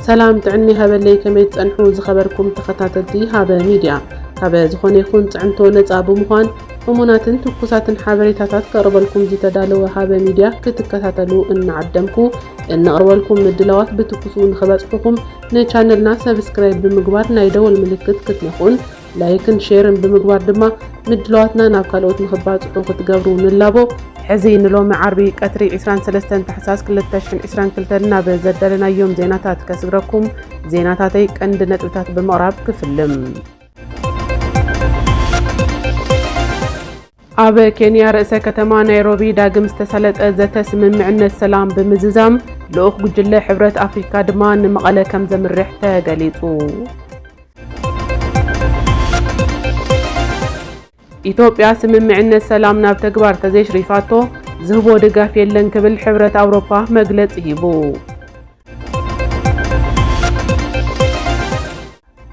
ሰላም ጥዕና ይሃበለይ፣ ከመይ ትጸንሑ ዝኸበርኩም ተኸታተልቲ ሃበ ሚድያ? ካበ ዝኾነ ይኹን ጽዕንቶ ነጻ ብምዃን እሙናትን ትኩሳትን ሓበሬታታት ከቕርበልኩም ዝተዳለወ ሃበ ሚድያ ክትከታተሉ እናዓደምኩ፣ እነቕርበልኩም ምድላዋት ብትኩሱ ንኽበጽሑኹም ንቻነልና ሰብስክራይብ ብምግባር ናይ ደወል ምልክት ክትነኽኡን ላይክን ሼርን ብምግባር ድማ ምድላዋትና ናብ ካልኦት ንኽባጽሑ ክትገብሩ ንላቦ። ሕዚ ንሎሚ ዓርቢ ቀትሪ ዕስራን ሰለስተን ታሕሳስ ክልተ ሽሕን ዕስራን ክልተን ናብ ዘዳለናዮም ዜናታት ከስግረኩም ዜናታተይ ቀንዲ ነጥብታት ብምቕራብ ክፍልም። ኣብ ኬንያ ርእሰ ከተማ ናይሮቢ ዳግም ዝተሳለጠ ዘተ ስምምዕነት ሰላም ብምዝዛም፣ ልኡኽ ጉጅለ ሕብረት ኣፍሪካ ድማ ንመቐለ ከም ዘምርሕ ተገሊጹ። ኢትዮጵያ ስምምዕነት ሰላም ናብ ተግባር ተዘይሽሪፋቶ ዝህቦ ድጋፍ የለን ክብል ሕብረት ኣውሮፓ መግለጺ ሂቡ።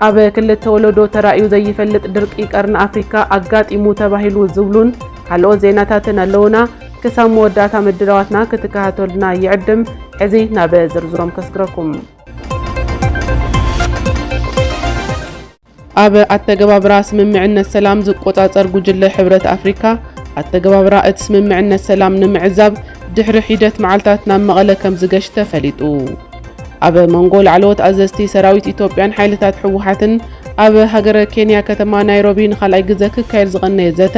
ኣብ ክልተ ወለዶ ተራእዩ ዘይፈልጥ ድርቂ ቀርኒ ኣፍሪካ ኣጋጢሙ ተባሂሉ ዝብሉን ካልኦት ዜናታትን ኣለውና። ክሳብ መወዳእታ ምድላዋትና ክትከታተሉና ይዕድም። ሕዚ ናብ ዝርዝሮም ከስግረኩም። ኣብ ኣተገባብራ ስምምዕነት ሰላም ዝቆጻጸር ጉጅለ ሕብረት ኣፍሪካ፣ ኣተገባብራ እቲ ስምምዕነት ሰላም ንምዕዛብ ድሕሪ ሒደት መዓልታት ናብ መቐለ ከም ዝገሽ ተፈሊጡ። ኣብ መንጎ ላዕለዎት ኣዘዝቲ ሰራዊት ኢትዮጵያን ሓይልታት ህወሓትን ኣብ ሃገረ ኬንያ ከተማ ናይሮቢ ንኻልኣይ ግዘ ክካየድ ዝቐነየ ዘተ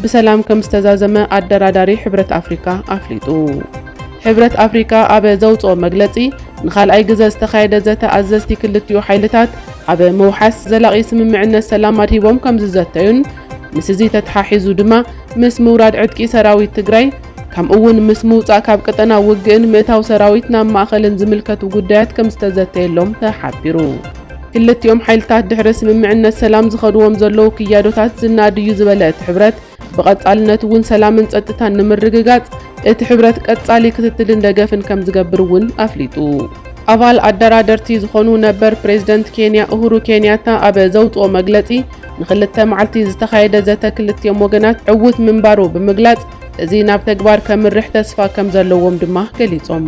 ብሰላም ከም ዝተዛዘመ ኣደራዳሪ ሕብረት ኣፍሪካ ኣፍሊጡ። ሕብረት ኣፍሪካ ኣብ ዘውፅኦ መግለፂ፣ ንኻልኣይ ግዘ ዝተኻየደ ዘተ ኣዘዝቲ ክልቲኡ ሓይልታት ኣብ ምውሓስ ዘላቒ ስምምዕነት ሰላም ኣድሂቦም ከም ዝዘተዩን፣ ምስ እዚ ተተሓሒዙ ድማ ምስ ምውራድ ዕጥቂ ሰራዊት ትግራይ፣ ከምኡ እውን ምስ ምውፃእ ካብ ቀጠና ውግእን ምእታው ሰራዊት ናብ ማእኸልን ዝምልከቱ ጉዳያት ከም ዝተዘተየሎም ተሓቢሩ። ክልቲኦም ሓይልታት ድሕሪ ስምምዕነት ሰላም ዝኸድዎም ዘለዉ ክያዶታት ዝናድዩ ዝበለ እቲ ሕብረት፣ ብቐጻልነት እውን ሰላምን ጸጥታን ንምርግጋጽ እቲ ሕብረት ቀጻሊ ክትትልን ደገፍን ከም ዝገብር እውን ኣፍሊጡ። ኣባል ኣደራደርቲ ዝኾኑ ነበር ፕሬዝደንት ኬንያ ኡሁሩ ኬንያታ ኣብ ዘውፅኦ መግለጺ፣ ንክልተ መዓልቲ ዝተኻየደ ዘተ ክልቲኦም ወገናት ዕዉት ምንባሩ ብምግላጽ፣ እዚ ናብ ተግባር ከምርሕ ተስፋ ከም ዘለዎም ድማ ገሊጾም።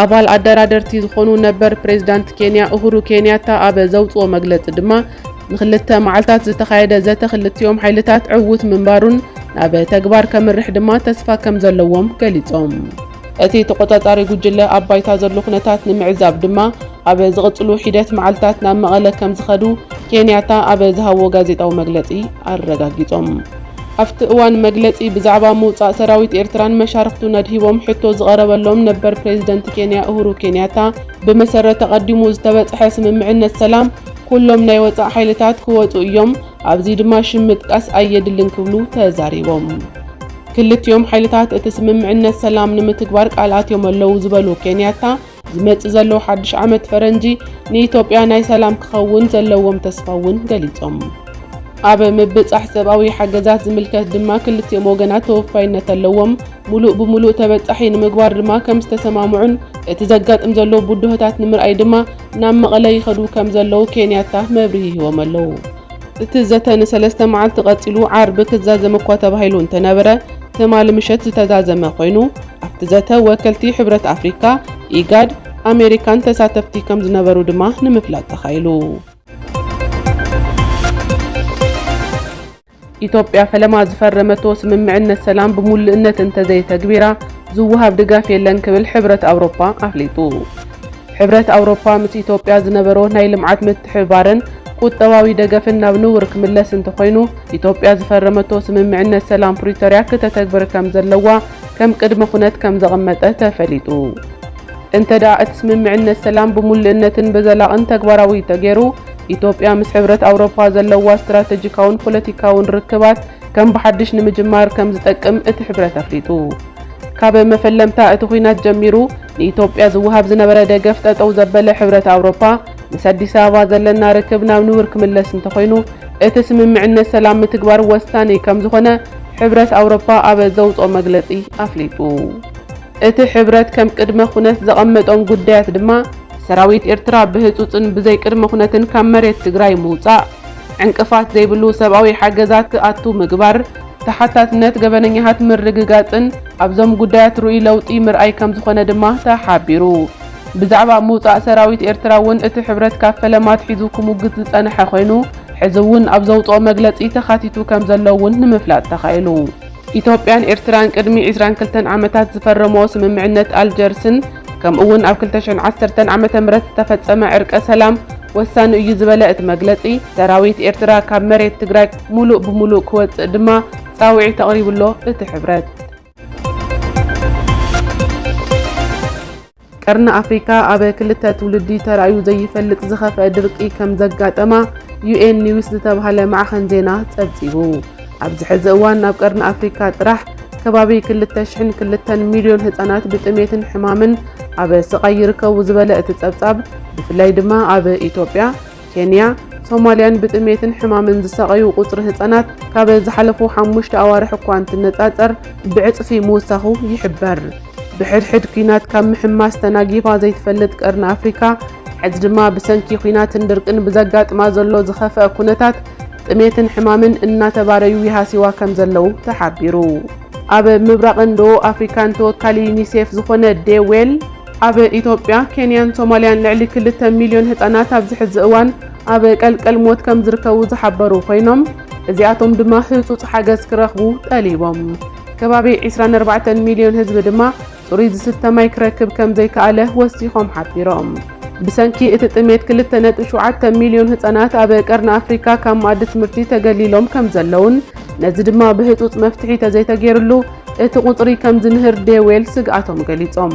ኣባል ኣደራደርቲ ዝኾኑ ነበር ፕሬዝዳንት ኬንያ ኡሁሩ ኬንያታ ኣብ ዘውፅኦ መግለፂ ድማ፣ ንክልተ መዓልታት ዝተኻየደ ዘተ ክልቲኦም ሓይልታት ዕዉት ምንባሩን ናብ ተግባር ከምርሕ ድማ ተስፋ ከም ዘለዎም ገሊፆም። እቲ ተቆጻጻሪ ጉጅለ ኣብ ባይታ ዘሎ ኩነታት ንምዕዛብ ድማ ኣብ ዝቕጽሉ ሒደት መዓልታት ናብ መቐለ ከም ዝኸዱ ኬንያታ ኣብ ዝሃብዎ ጋዜጣዊ መግለጺ ኣረጋጊጾም። ኣብቲ እዋን መግለጺ ብዛዕባ ምውጻእ ሰራዊት ኤርትራን መሻርኽቱን ኣድሂቦም ሕቶ ዝቐረበሎም ነበር ፕሬዝደንት ኬንያ ኡሁሩ ኬንያታ፣ ብመሰረት ኣቐዲሙ ዝተበጽሐ ስምምዕነት ሰላም ኩሎም ናይ ወጻኢ ሓይልታት ክወጹ እዮም፣ ኣብዚ ድማ ሽም ምጥቃስ ኣየድልን ክብሉ ተዛሪቦም። ክልቲኦም ሓይልታት እቲ ስምምዕነት ሰላም ንምትግባር ቃል ኣትዮም ኣለዉ ዝበሉ ኬንያታ፣ ዝመጽእ ዘሎ ሓድሽ ዓመት ፈረንጂ ንኢትዮጵያ ናይ ሰላም ክኸውን ዘለዎም ተስፋ እውን ገሊጾም። ኣብ ምብጻሕ ሰብኣዊ ሓገዛት ዝምልከት ድማ ክልቲኦም ወገናት ተወፋይነት ኣለዎም፣ ሙሉእ ብሙሉእ ተበጻሒ ንምግባር ድማ ከም ዝተሰማምዑን እቲ ዘጋጥም ዘሎ ብድሆታት ንምርኣይ ድማ ናብ መቐለ ይኸዱ ከም ዘለዉ ኬንያታ መብርሂ ሂቦም ኣለዉ። እቲ ዘተ ንሰለስተ መዓልቲ ቀጺሉ ዓርቢ ክዛዘም እኳ ተባሂሉ እንተነበረ፣ ትማሊ ምሸት ዝተዛዘመ ኮይኑ፣ ኣብቲ ዘተ ወከልቲ ሕብረት ኣፍሪካ፣ ኢጋድ፣ ኣሜሪካን ተሳተፍቲ ከም ዝነበሩ ድማ ንምፍላጥ ተኻኢሉ። ኢትዮጵያ ፈለማ ዝፈረመቶ ስምምዕነት ሰላም ብሙሉእነት እንተዘይተግቢራ ዝወሃብ ድጋፍ የለን ክብል ሕብረት ኣውሮፓ ኣፍሊጡ። ሕብረት ኣውሮፓ ምስ ኢትዮጵያ ዝነበሮ ናይ ልምዓት ምትሕብባርን ቁጠባዊ ደገፍን ናብ ንቡር ክምለስ እንተኾይኑ፣ ኢትዮጵያ ዝፈረመቶ ስምምዕነት ሰላም ፕሪቶርያ ክተተግብር ከም ዘለዋ ከም ቅድመ ኩነት ከም ዘቐመጠ ተፈሊጡ። እንተ ደኣ እቲ ስምምዕነት ሰላም ብሙሉእነትን ብዘላቕን ተግባራዊ ተገይሩ፣ ኢትዮጵያ ምስ ሕብረት ኣውሮፓ ዘለዋ ስትራተጂካውን ፖለቲካውን ርክባት ከም ብሓድሽ ንምጅማር ከም ዝጠቅም እቲ ሕብረት ኣፍሊጡ። ካብ መፈለምታ እቲ ኲናት ጀሚሩ ንኢትዮጵያ ዝወሃብ ዝነበረ ደገፍ ጠጠው ዘበለ ሕብረት ኣውሮፓ፣ ምስ ኣዲስ ኣበባ ዘለና ርክብ ናብ ንቡር ክምለስ እንተኾይኑ፣ እቲ ስምምዕነት ሰላም ምትግባር ወሳኒ ከም ዝኾነ ሕብረት ኣውሮፓ ኣብ ዘውፅኦ መግለፂ ኣፍሊጡ። እቲ ሕብረት ከም ቅድመ ኩነት ዘቐመጦም ጉዳያት ድማ፣ ሰራዊት ኤርትራ ብህፁፅን ብዘይ ቅድመ ኩነትን ካብ መሬት ትግራይ ምውፃእ፣ ዕንቅፋት ዘይብሉ ሰብኣዊ ሓገዛት ክኣቱ ምግባር፣ ተሓታትነት ገበነኛታት ምርግጋጽን ኣብዞም ጉዳያት ርኡይ ለውጢ ምርኣይ ከም ዝኾነ ድማ ተሓቢሩ። ብዛዕባ ምውጻእ ሰራዊት ኤርትራ እውን እቲ ሕብረት ካብ ፈለማ ኣትሒዙ ክሙግት ዝጸንሐ ኮይኑ፣ ሕዚ እውን ኣብ ዘውጽኦ መግለጺ ተኻቲቱ ከም ዘሎ እውን ንምፍላጥ ተኻኢሉ። ኢትዮጵያን ኤርትራን ቅድሚ ዕስራን ክልተን ዓመታት ዝፈረምኦ ስምምዕነት ኣልጀርስን ከምኡ እውን ኣብ ክልተ ሽሕን ዓሰርተን ዓመተ ምህረት ዝተፈጸመ ዕርቀ ሰላም ወሳኒ እዩ ዝበለ እቲ መግለጺ፣ ሰራዊት ኤርትራ ካብ መሬት ትግራይ ሙሉእ ብሙሉእ ክወጽእ ድማ ጻውዒት ኣቕሪቡሎ እቲ ሕብረት። ቀርኒ ኣፍሪካ ኣብ ክልተ ትውልዲ ተራእዩ ዘይፈልጥ ዝኸፍአ ድርቂ ከም ዘጋጠማ ዩ ኤን ኒውስ ዝተባህለ ማዕኸን ዜና ጸብጺቡ። ኣብዚ ሕዚ እዋን ኣብ ቀርኒ ኣፍሪካ ጥራሕ ከባቢ ክልተ ሽሕን ክልተን ሚልዮን ህጻናት ብጥሜትን ሕማምን ኣብ ስቓይ ይርከቡ ዝበለ እቲ ጸብጻብ፣ ብፍላይ ድማ ኣብ ኢትዮጵያ፣ ኬንያ፣ ሶማልያን ብጥሜትን ሕማምን ዝሳቐዩ ቁጽሪ ህጻናት ካብ ዝሓለፉ ሓሙሽተ ኣዋርሕ እኳ እንትነጻጸር ብዕጽፊ ምውሳኹ ይሕበር። ብሕድሕድ ኲናት ካብ ምሕማስ ተናጊፋ ዘይትፈልጥ ቀርኒ ኣፍሪካ፣ ሕዚ ድማ ብሰንኪ ኲናትን ድርቅን ብዘጋጥማ ዘሎ ዝኸፍአ ኩነታት ጥሜትን ሕማምን እናተባረዩ ይሃስይዋ ከም ዘለዉ ተሓቢሩ። ኣብ ምብራቕን ደቡብ ኣፍሪካን ተወካሊ ዩኒሴፍ ዝኾነ ዴ ዌል፣ ኣብ ኢትዮጵያ፣ ኬንያን ሶማልያን ልዕሊ ክልተ ሚልዮን ህጻናት ኣብዚ ሕዚ እዋን ኣብ ቀልቀል ሞት ከም ዝርከቡ ዝሓበሩ ኮይኖም፣ እዚኣቶም ድማ ህጹጽ ሓገዝ ክረኽቡ ጠሊቦም። ከባቢ ዕስራን ኣርባዕተን ሚልዮን ህዝቢ ድማ ጽሩይ ዝስተ ማይ ክረክብ ከም ዘይከኣለ ወሲኾም ሓቢሮም። ብሰንኪ እቲ ጥሜት ክልተ ነጥቢ ሸውዓተ ሚልዮን ህጻናት ኣብ ቀርኒ ኣፍሪካ ካብ መኣዲ ትምህርቲ ተገሊሎም ከም ዘለውን፣ ነዚ ድማ ብህጹጽ መፍትሒ ተዘይተገይርሉ እቲ ቁጽሪ ከም ዝንህር ዴ ዌል ስግኣቶም ገሊጾም።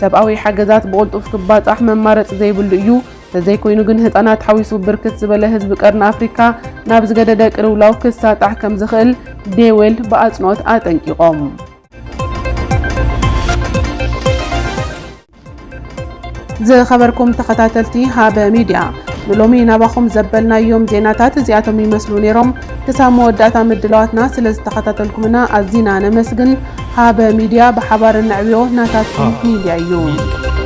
ሰብኣዊ ሓገዛት ብቕልጡፍ ክባጻሕ መማረጺ ዘይብሉ እዩ፣ ተዘይኮይኑ ግን ህጻናት ሓዊሱ ብርክት ዝበለ ህዝቢ ቀርኒ ኣፍሪካ ናብ ዝገደደ ቅልውላው ክሳጣሕ ከም ዝኽእል ዴ ዌል ብኣጽንኦት ኣጠንቂቖም። ዝኸበርኩም ተኸታተልቲ ሃበ ሚድያ፣ ንሎሚ ናባኹም ዘበልናዮም ዜናታት እዚኣቶም ይመስሉ ነይሮም። ክሳብ መወዳእታ ምድላዋትና ስለ ዝተኸታተልኩምና ኣዚና ነመስግን። ሃበ ሚድያ፣ ብሓባር እነዕብዮ ናታትኩም ሚድያ እዩ።